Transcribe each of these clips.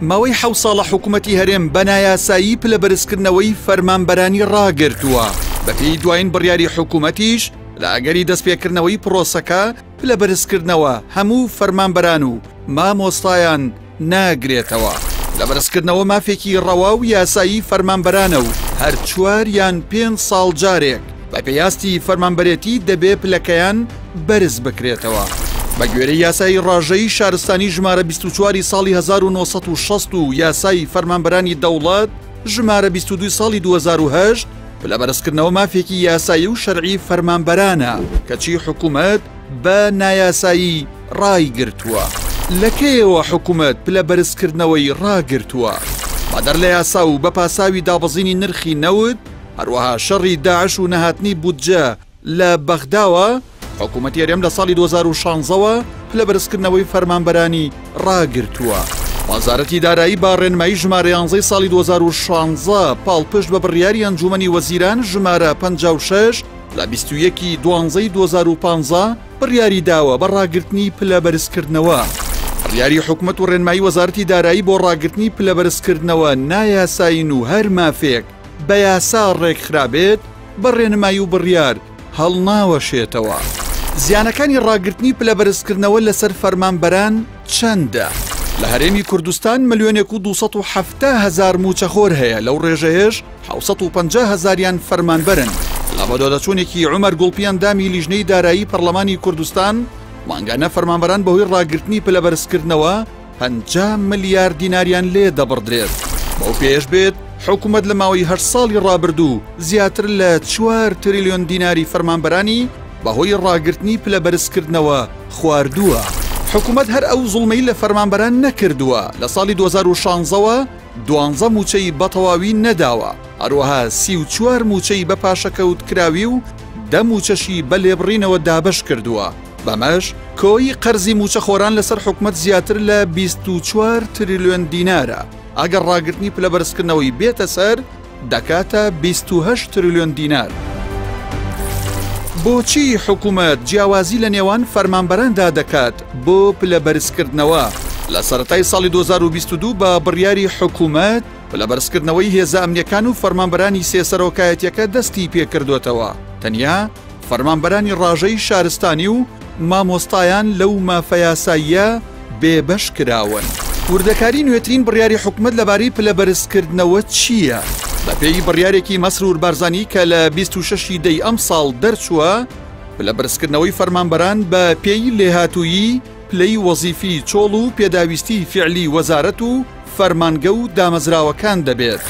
ماوەی حەوت ساڵە حکومەتی هەرێم بە نایاسایی پلەبەرزکردنەوەی فەرمانبەرانی ڕاگرتووە، بەپێی دوایین بڕیاری حکومەتیش لە ئەگەری دەستپێکردنەوەی پرۆسەکە پلەبەرزکردنەوە هەموو فەرمانبەران و مامۆستایان ناگرێتەوە. پلەبەرزکردنەوە مافێکی ڕەوا و یاسایی فەرمانبەرانە و هەر چوار یان پێنج ساڵ جارێک بەپێی ئاستی فەرمانبەرێتی دەبێ پلەکەیان بەرز بکرێتەوە. بە گوێرەی یاسای ڕاژەی شارستانی ژمارە 24 ساڵی 1960 و یاسای فەرمانبەرانی دەوڵەت ژمارە 22 ساڵی 2008 پلە بەرزکردنەوە مافێکی یاسایی و شەرعی فەرمانبەرانە، کەچی حکوومەت بە نایاسایی ڕایگرتووە. لە کەیەوە حکوومەت پلە بەرزکردنەوەی ڕاگرتووە؟ بەدەر لە یاسا و بە پاساوی دابەزینی نرخی نەوت، هەروەها شەڕی داعش و نەهاتنی بودجە لە بەغداوە، حکوومەتی هەرێم لە ساڵی 2016 وە پلە بەرزکردنەوەی فەرمانبەرانی ڕاگرتووە. وەزارەتی دارایی بە ڕێنمایی ژمارە یانزەی ساڵی 2016 پاڵپشت بە بڕیاری ئەنجوومەنی وەزیران ژمارە 56 لە 21 ی دوانزەی 2015 بڕیاری داوە بە ڕاگرتنی پلە بەرزکردنەوە. بڕیاری حکومەت و ڕێنمایی وەزارەتی دارایی بۆ ڕاگرتنی پلە بەرزکردنەوە نایاسایین و هەر مافێک بە یاسا ڕێکخرابێت بە ڕێنمایی و بڕیار هەڵناوەشێتەوە. زیانەکانی ڕاگرتنی پلە بەرزکردنەوە لەسەر فەرمانبەران چەندە؟ لە هەرێمی کوردستان ملیۆنێک و 270 هەزار مووچەخۆر هەیە، لەو ڕێژەیەش 750 هەزاریان فەرمانبەرن. لە بەدواداچوونێکی عومەر گوڵپی ئەندامی لیژنەی دارایی پەرلەمانی کوردستان، مانگانە فەرمانبەران بەهۆی ڕاگرتنی پلە بەرزکردنەوە 50 ملیار دیناریان لێ دەبڕدرێت. بەو پێیەش بێت، حکومەت لە ماوەی هەشت ساڵی ڕابردوو زیاتر لە چوار تریلیۆن دیناری فەرمانبەرانی بەهۆی ڕاگرتنی پلە بەرزکردنەوە خواردووە. حکومەت هەر ئەو زوڵمەی لە فەرمانبەران نەکردووە، لە ساڵی 2016 وە دوانزە مووچەی بەتەواوی نەداوە، هەروەها 34 مووچەی بە پاشەکەوتکراوی و دە مووچەشی بە لێبڕینەوە دابەش کردووە. بەمەش کۆی قەرزی مووچەخۆران لەسەر حکومەت زیاتر لە 24 تریلیۆن دینارە، ئەگەر ڕاگرتنی پلە بەرزکردنەوەی بێتە سەر دەکاتە 28 تریلیۆن دینار. بۆچی حکومەت جیاوازی لە نێوان فەرمانبەراندا دەکات بۆ پلە بەرزکردنەوە؟ لە سەرەتای ساڵی 2022 بە بڕیاری حکومەت پلە بەرزکردنەوەی هێزە ئەمنیەکان و فەرمانبەرانی سێ سەرۆکایەتیەکە دەستی پێکردوێتەوە، تەنیا فەرمانبەرانی ڕاژەی شارستانی و مامۆستایان لەو مافە یاساییە بێبەش کراون. وردەکاری نوێترین بڕیاری حکومەت لەبارەی پلەبەرزکردنەوە چییە؟ بەپێی بڕیارێکی مەسرور بارزانی کە لە 26 ی دەی ئەمساڵ دەرچووە، پلەبەرزکردنەوەی فەرمانبەران بە پێی لێهاتوویی پلەی وەزیفی چۆڵ و پێداویستی فیعلی وەزارەت و فەرمانگە و دامەزراوەکان دەبێت.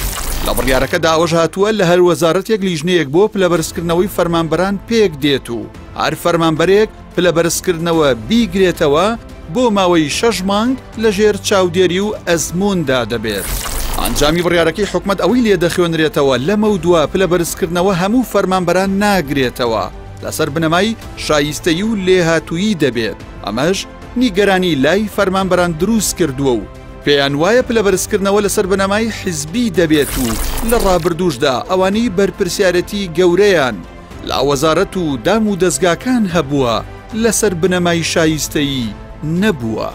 لە بڕیارەکەدا ئەوەش هاتووە، لە هەر وەزارەتێک لیژنەیەک بۆ پلەبەرزکردنەوەی فەرمانبەران پێکدێت و هەر فەرمانبەرێک پلەبەرزکردنەوە بیگرێتەوە بۆ ماوەی شەش مانگ لەژێر چاودێری و ئەزمووندا دەبێت. ئەنجامی بڕیارەکەی حکومەت ئەوەی لێدەخوێنرێتەوە، لەمەودوا پلەبەرزکردنەوە هەموو فەرمانبەران ناگرێتەوە، لەسەر بنەمای شایستەیی و لێهاتوویی دەبێت، ئەمەش نیگەرانی لای فەرمانبەران دروستکردووە و پێیان وایە پلەبەرزکردنەوە لەسەر بنەمای حیزبی دەبێت و لە ڕابردووشدا ئەوانەی بەرپرسیارێتی گەورەیان لە وەزارەت و دام و دەزگاکان هەبووە لەسەر بنەمای شایستەیی نەبووە.